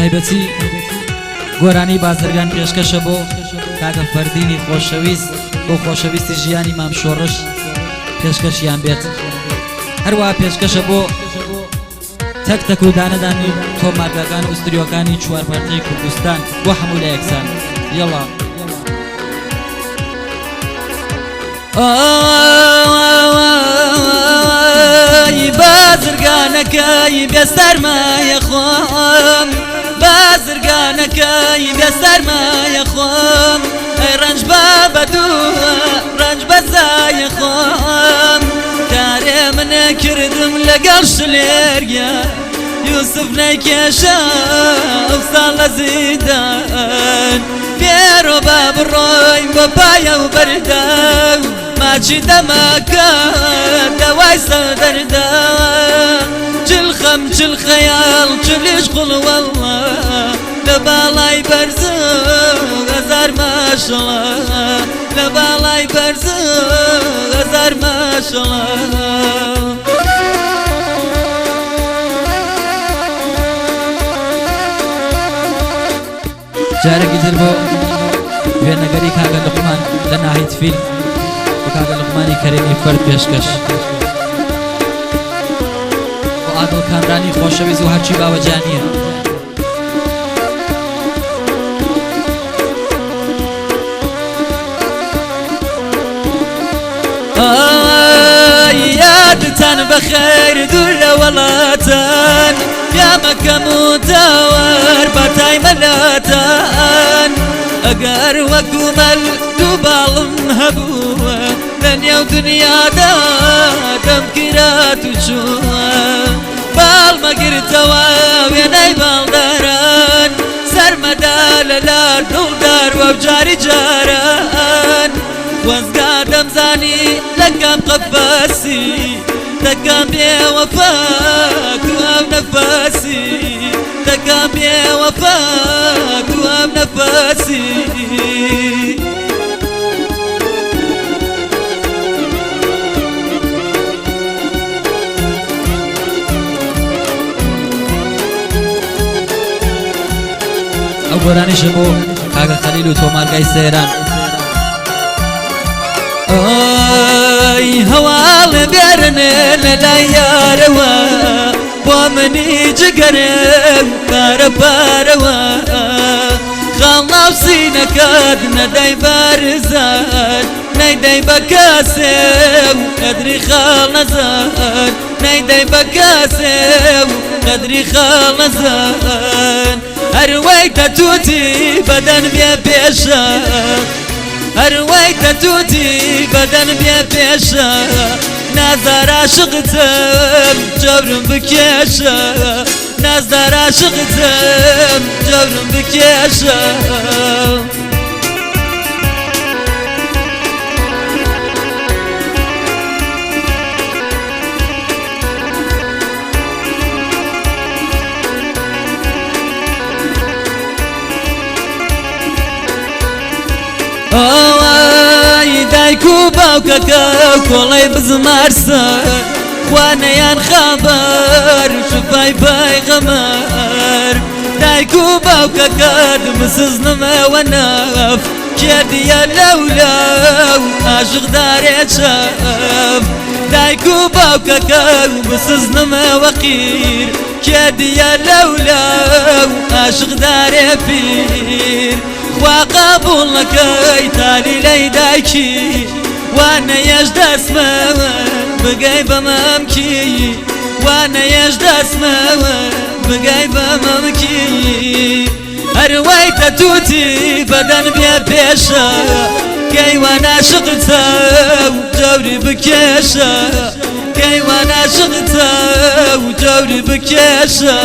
تایبەتی گۆرانی بازرگان پێشکەشە بۆ کاکە فەردینی خۆشەویست بۆ خۆشەویستی ژیانی مام شۆڕش پێشکەشیان بێت. هەروە پێشکەشە بۆ تەک تەک و دانەدانی تۆمارگاکان و ستریۆکانی چوار پارچەی کوردستان بۆ هەموو لایەکسان. یەڵا. ئای بازرگانەکەی بێ سەرمایە خۆم، بازرگانەکەی بێ سەرمایە خۆم، ئەی ڕەنج بە بەدووە ڕەنج بەزایە خۆم، کارێ من کردم لەگەڵ شلێرگە یوسف نەیکێشا ئەو ساڵ لە زیندان، پێرۆ با بڕۆین بۆ پایە و بەردەم، ماچی دەمەکە دەوای سەردەردە، چل خەم چل خەیاڵ چلیش قوڵ وەڵڵا، لە باڵای بەرز هەزار ماشەڵا، لە باڵای بەرز هەزار ماشەڵا. جارێکی تر بۆ وێنەگەری کاکە لوقمان لە ناهید فیلم و کاکە لوقمانی کەریمی فەرد پێشکەش بۆ عادڵ کامرانی خۆشەویست و هەرچی باوەجانییە. یادتان بەخێر دوور لە وڵاتان، پیامەکەم و داوار باتای مەلاتان، ئەگەر وەکو مەل دوو باڵم هەبووە، لە نێو دنیادا دەمکرات و چووە، باڵمەگرتەوە وێنای باڵداران، سەرمەدا لە لار دڵدار وە جاری جاران، خۆزگا دەمزانی لە کام قەفەسی، دەکەم بێوەفا تو ئەو نەفەسی، دەکەم بێوەفا تو ئەو نەفەسی. ئەو گۆرانیشە بۆ کاکە خەلیل و تۆمارگای سەیران. ئای هەواڵێ بێرنێ لە لای یارەوە، بۆ منی جگەرێ پارە پارەوە، خاڵ ناو سینەکەت نەدای بارزان، نەیدای بە کەسێ و قەدری خاڵ نەزان، نەیدای بە کەسێ و قەدری خاڵ نەزان، هەروەی تەتووتی بەدەن بێ پێشە، هەروەی تەتووتی بەدەن بێ پێشە، نازدار عاشقتم جەورم بکێشە، نازدار عاشقتم جەورم بکێشە. ئای دایک و باوکەکە کۆڵەی بزمارسە، خوانەیان خەبەر شفای پەیغەمبەر، دایک و باوکەکەت بسزنمەوە نەف، کێ دیە لەولا و عاشقدارێ چەف، دایک و باوکەکە بسزنمەوە قیر، کێ دیە لەولا و عاشقدارێ پیر، خوا قبوڵ نەکەی تالی لەی دایکی، وانەیەش دەستمەوە بگەی بە مەمکی، وانەیەش دەستمەوە بگەی بە مەمکی، هەروەی تەتووتی بەدەن بێ پێشە، کەیوان عاشقتە و جەوری بکێشە، کەیوان عاشقتە و جەوری بکێشە.